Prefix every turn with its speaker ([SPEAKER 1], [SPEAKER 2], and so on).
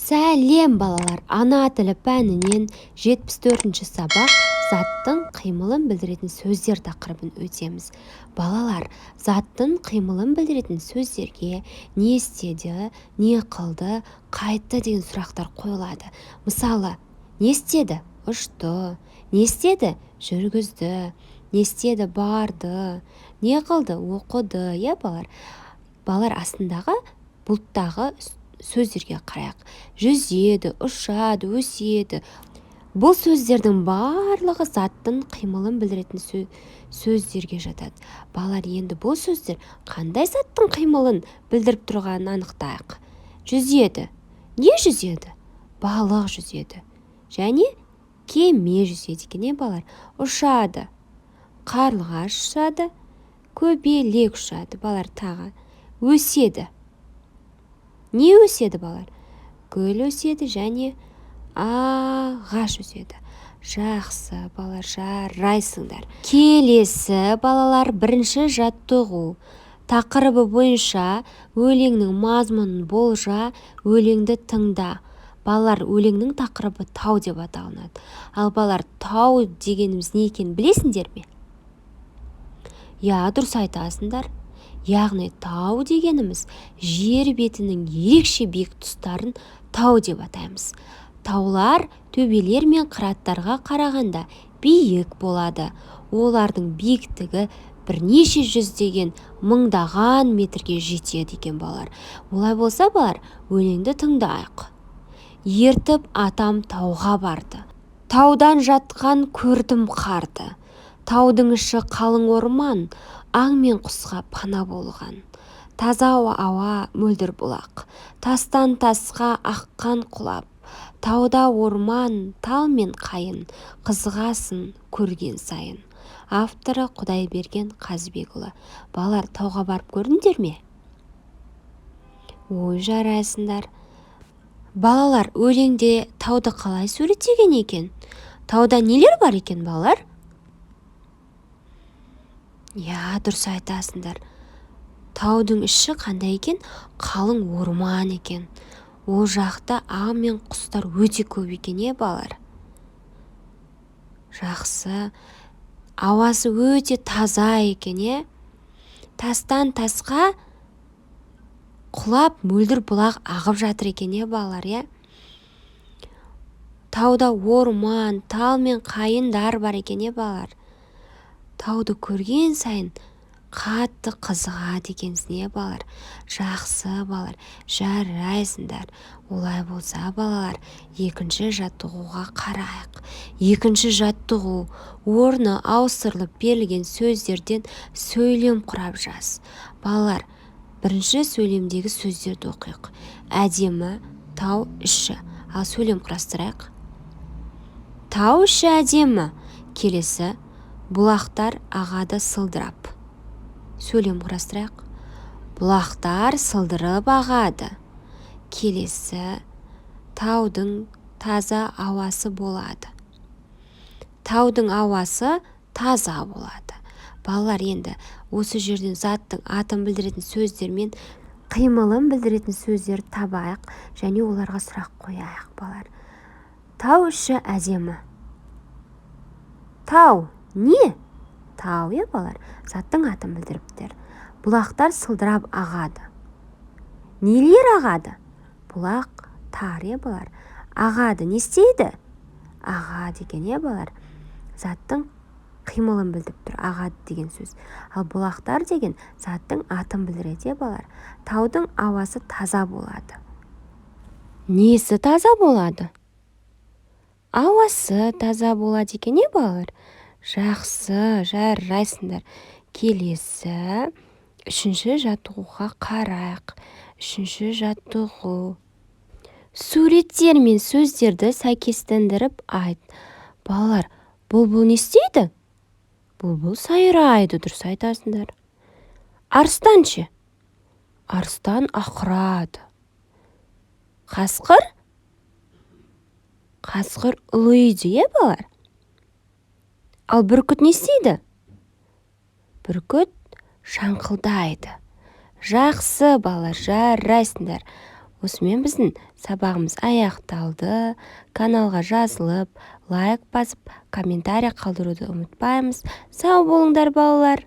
[SPEAKER 1] Сәлем, балалар! Ана тілі пәнінен 74-сабақ, «Заттың қимылын білдіретін сөздер» тақырыбын өтеміз. Балалар, заттың қимылын білдіретін сөздерге не істеді, не қылды, қайтты деген сұрақтар қойылады. Мысалы, не істеді? Ұшты. Не істеді? Жүргізді. Не істеді? Барды. Не қылды? Оқыды. Иә, балалар? Балалар, астындағы бұлттағы сөздерге қарайық: жүзеді, ұшады, өседі. Бұл сөздердің барлығы заттың қимылын білдіретін сөздерге жатады. Балалар, енді бұл сөздер қандай заттың қимылын білдіріп тұрғанын анықтайық. Жүзеді. Не жүзеді? Балық жүзеді және кеме жүзеді екен, иә, балалар? Ұшады. Қарлығаш ұшады, көбелек ұшады. Балалар, тағы өседі. Не өседі, балалар? Гүл өседі және ағаш өседі. Жақсы, балалар, жарайсыңдар! Келесі, балалар, бірінші жаттығу тақырыбы бойынша өлеңнің мазмұнын болжа, өлеңді тыңда. Балалар, өлеңнің тақырыбы «Тау» деп аталынады. Ал, балалар, тау дегеніміз не екенін білесіңдер ме? Иә, дұрыс айтасыңдар. Яғни тау дегеніміз жер бетінің ерекше биік тұстарын тау деп атаймыз. Таулар төбелер мен қыраттарға қарағанда биік болады. Олардың биіктігі бірнеше жүздеген, мыңдаған метрге жетеді екен, балалар. Олай болса, балалар, өлеңді тыңдайық. Ертіп атам тауға барды, таудан жатқан көрдім қарды. Таудың іші қалың орман, аң мен құсқа пана болған. Таза ауа, мөлдір бұлақ, тастан тасқа аққан құлап. Тауда орман, тал мен қайын, қызығасың көрген сайын. Авторы Құдайберген Қазыбекұлы. Балалар, тауға барып көрдіңдер ме? Ой, жарайсыңдар! Балалар, өлеңде тауды қалай суреттеген екен? Тауда нелер бар екен, балалар? Иә, дұрыс айтасыңдар. Таудың іші қандай екен? Қалың орман екен. Ол жақта аң мен құстар өте көп екен, иә, балалар? Жақсы. Ауасы өте таза екен, иә? Тастан тасқа құлап, мөлдір бұлақ ағып жатыр екен, иә, балалар? Иә, тауда орман, тал мен қайыңдар бар екен, иә, балалар? Тауды көрген сайын қатты қызығады екенсің, иә, балалар? Жақсы, балалар, жарайсыңдар! Олай болса, балалар, екінші жаттығуға қарайық. Екінші жаттығу: орны ауыстырылып берілген сөздерден сөйлем құрап жаз. Балалар, бірінші сөйлемдегі сөздерді оқиық: әдемі, тау іші. Ал сөйлем құрастырайық: тау іші әдемі. Келесі: бұлақтар ағады сылдырап. Сөйлем құрастырайық: бұлақтар сылдырап ағады. Келесі: таудың таза ауасы болады. Таудың ауасы таза болады. Балалар, енді осы жерден заттың атын білдіретін сөздер мен қимылын білдіретін сөздерді табайық және оларға сұрақ қояйық. Балалар, тау іші әдемі. Тау не? Тау, иә, балалар, заттың атын білдіріп тұр. Бұлақтар сылдырап ағады. Нелер ағады? Бұлақтар, иә, балалар? Ағады. Не істейді? Ағады екен, иә, балалар? Заттың қимылын білдіріп тұр «ағады» деген сөз. Ал бұлақтар деген заттың атын білдіреді, иә, балалар? Таудың ауасы таза болады. Несі таза болады? Ауасы таза болады екен, иә, балалар? Жақсы, жарайсыңдар! Келесі үшінші жаттығуға қарайық. Үшінші жаттығу: суреттер мен сөздерді сәйкестендіріп айт. Балалар, бұлбұл не істейді? Бұлбұл сайрайды, дұрыс айтасыңдар. Арыстан ше? Арыстан ақырады. Қасқыр? Қасқыр ұлиды, иә, балалар? Ал бүркіт не істейді? Бүркіт шаңқылдайды. Жақсы, балалар, жарайсыңдар! Осымен біздің сабағымыз аяқталды. Каналға жазылып, лайк басып, комментарий қалдыруды ұмытпаймыз. Сау болыңдар, балалар!